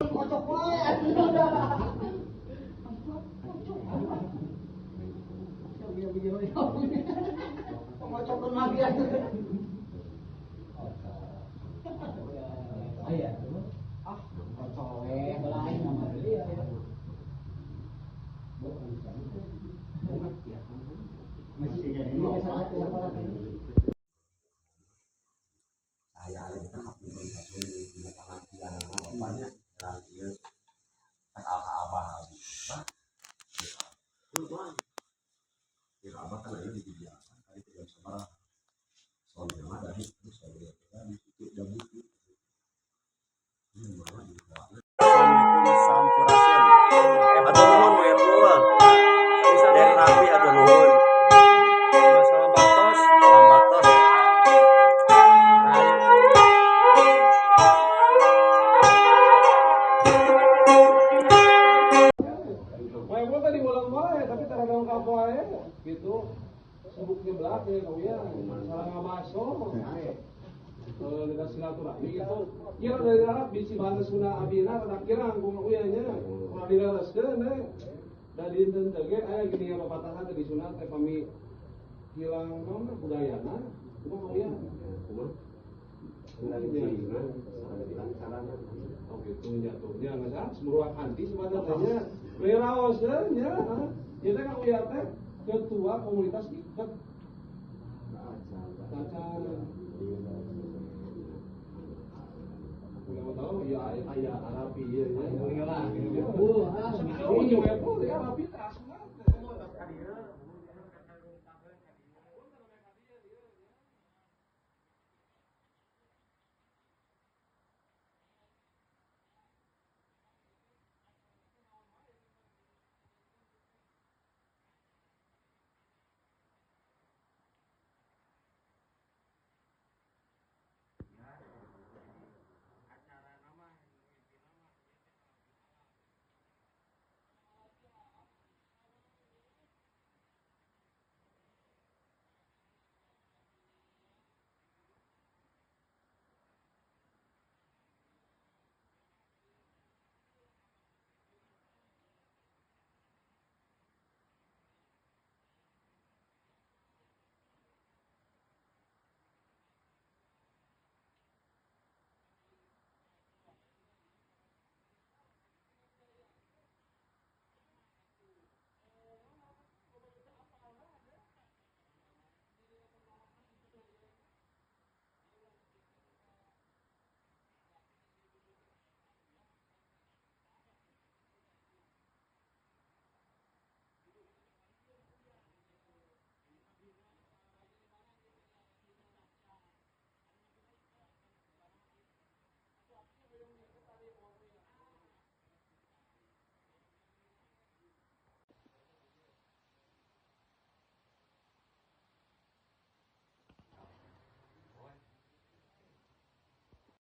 Kocok wae atuh. Pengocokkeun lagi atuh. Aya ah kocok we lain mah deui ya. Saya bapaknya abah kan lagi di biasa tadi jam sabaraha soalnya mah dari soalnya itu jam itu ini malah di Assalamualaikum sampurasun. Atur nuhun we pul. Den Rapi atur nuhun. Salam baktos. Salam baktos. Rahayu. Wae pul tadi ulang wae tapi tara dongkap wae gitu. Sibuk nyeblak ya kau ya. Salah ngabaso. Kita silaturahmi gitu. Kira dari Arab bisi bahasa Sunda abina rada kirang kumaha uya nya. Kumaha dilereskeun we. Da dinten teh ge aya gini papatahan teh di Sunda teh pami hilang naon budayana kumaha uya. Kumaha? Oh gitu jatuhnya nggak sah semeruak anti sebenarnya leraoskeun nya. Ieu teh ka uya teh ketua komunitas iket. Cacan. Udah tahu ya ayah Arabi ya ya. Ya Arabi teh asma.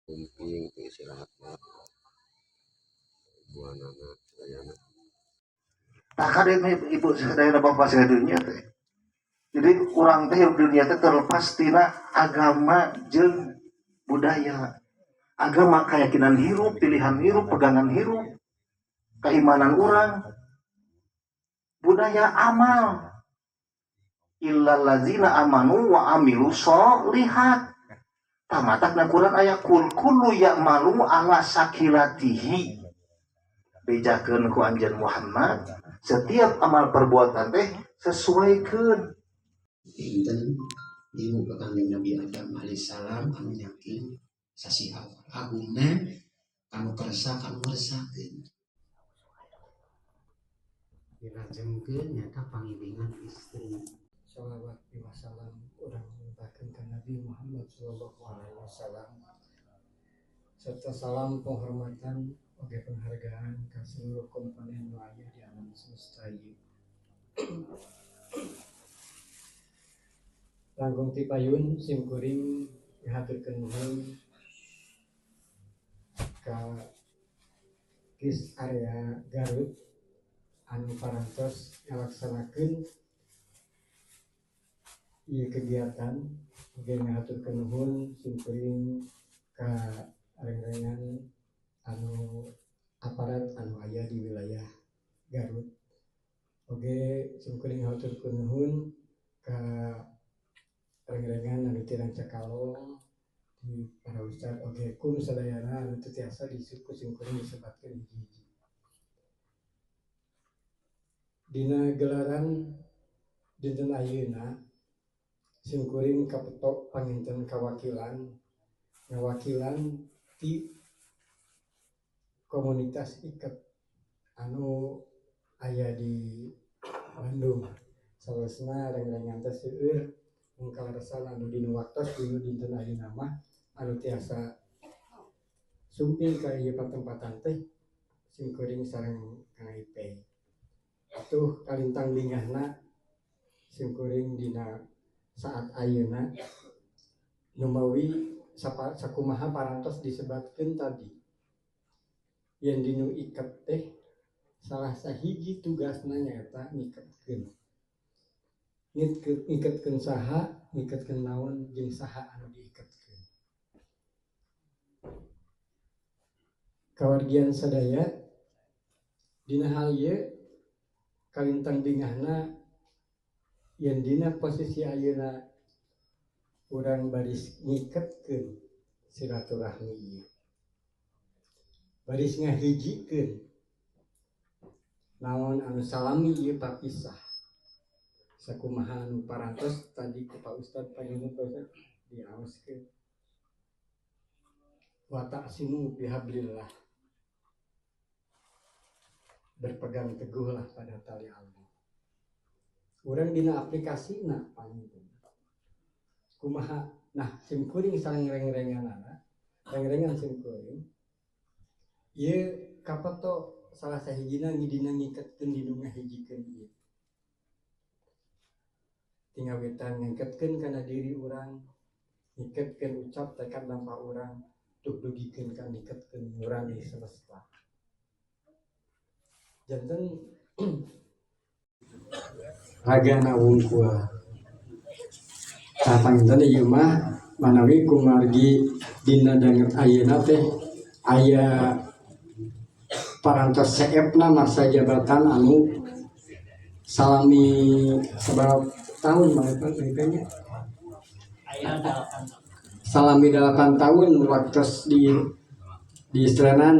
Kumping istirahat buanana sadayana. Tah kade ibu sadayana bapak sadayana teh. Jadi urang teh hirup dunia teh terlepas tina agama jeung budaya. Agama keyakinan hirup, pilihan hirup, pegangan hirup, keimanan urang. Budaya amal. Illal ladzina amanu wa amilu sholihat. Tamatak na Quran aya kul kullu ya'malu ala sakilatihi. Bejakeun ku anjeun Muhammad, setiap amal perbuatan teh sesuaikeun. Dinten dimu ka Kangjeng Nabi Adam alaihissalam anu nyaking sasi awal agungna kanu kersa kanu ngeresakeun. Dilajengkeun nyata pangilingan istri. Shalawat wa salam urang limpahkeun ka Nabi Muhammad sallallahu alaihi wasallam serta salam penghormatan oge penghargaan ka seluruh komponen nu aya di alam semesta ieu. Langkung ti payun simkuring ngahaturkeun nuhun ka KIS area Garut anu parantos ngalaksanakeun ieu kegiatan. Oge ngahaturkeun nuhun simkuring ka rengrengan anu aparat anu aya di wilayah Garut. Oge simkuring haturkeun nuhun ka rengrengan anu ti Rancakalong di para ustad oge kum sadayana anu teu tiasa ku simkuring disebatkeun hiji-hiji. Dina gelaran dinten ayeuna simkuring kapetok panginten kawakilan ngawakilan ti komunitas iket anu aya di Bandung. Salesna rengrengan teh seueur mung kaleresan anu dina waktos dina dinten ayeuna mah anu tiasa sumping ka ieu patempatan teh simkuring sareng Kang Ipe. Atuh kalintang bingahna simkuring dina saat ayeuna numawi sakumaha parantos disebatkeun tadi yen dinu iket teh salah sahiji tugasna nyaeta ngiketkeun. Ngiketkeun saha, ngiketkeun naon jeung saha anu diiketkeun. Kawargian sadaya dina hal ieu kalintang bingahna yen dina posisi ayeuna urang baris ngiketkeun silaturahmi ieu. Baris ngahijikeun naon anu salami ieu papisah. Sakumaha anu parantos tadi ku Pak Ustad panjenengan Pak Ustad diaoskeun. Wa ta'simu bihablillah. Berpegang teguhlah pada tali Allah. Urang dina aplikasina panginten. Kumaha nah simkuring sareng reng-renganana, reng-rengan simkuring ieu kapeto salah sahijina ngidina ngiketkeun dinu ngahijikeun ieu. Tingawitan ngiketkeun kana diri urang, ngiketkeun ucap tekad lampah urang, tuk dugikeun ka ngiketkeun nurani semesta. Janten ragana wungkul. Tah panginten ieu mah manawi kumargi dina danget ayeuna teh aya parantos seepna masa jabatan anu salami sabab tahun mereka salami 8 tahun waktu di Selenan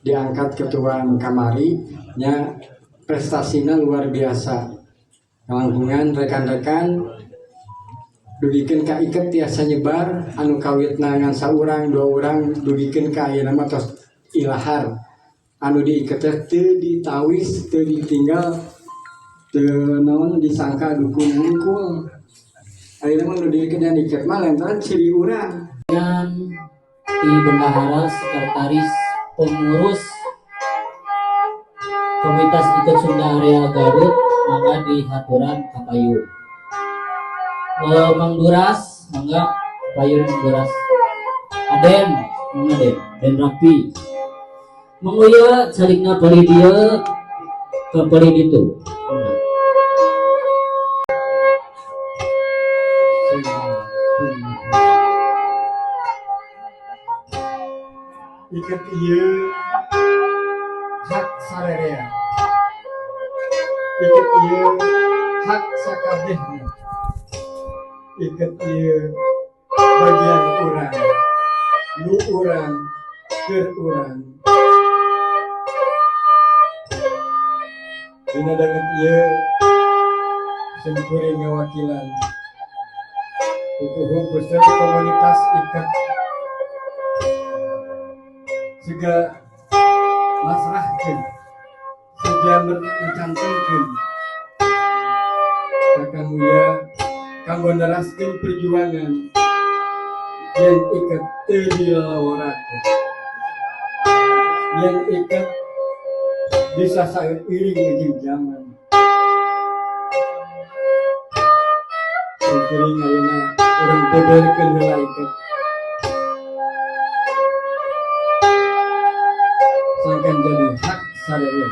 diangkat ketua kamari nya prestasinya luar biasa langkungan rekan-rekan dugikeun ka iket tiasa nyebar anu kawitna ngan saurang dua orang dugikeun ka ayeuna mah tos ilahar anu diiket teh teu ditawis teu ditinggal teu naon disangka dukun wungkul ayeuna mah nu diiket dan iket mah lantaran ciri urang. Dan di bendahara sekretaris pengurus Komunitas Iket Sunda Area Garut mangga dihaturan kapayun. Mang Duras mangga kapayun Mang Duras. Aden mangga Den, Den Rapi. Manguya calikna palih dieu ke palih ditu. Iket ieu hak sarerea. Iket ieu hak sakabehna. Iket ieu bagian urang, nu urang, keur urang. Dina danget ieu simkuring ngawakilan pupuhu beserta komunitas iket siga masrahkeun siga mencantumkeun ka Kang Uya kanggo neraskeun perjuangan yen iket teu dilaworakeun yen iket bisa sairing jeung zaman. Simkuring ayeuna urang beberkeun heula iket sangkan jadi hak sadaya.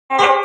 Thank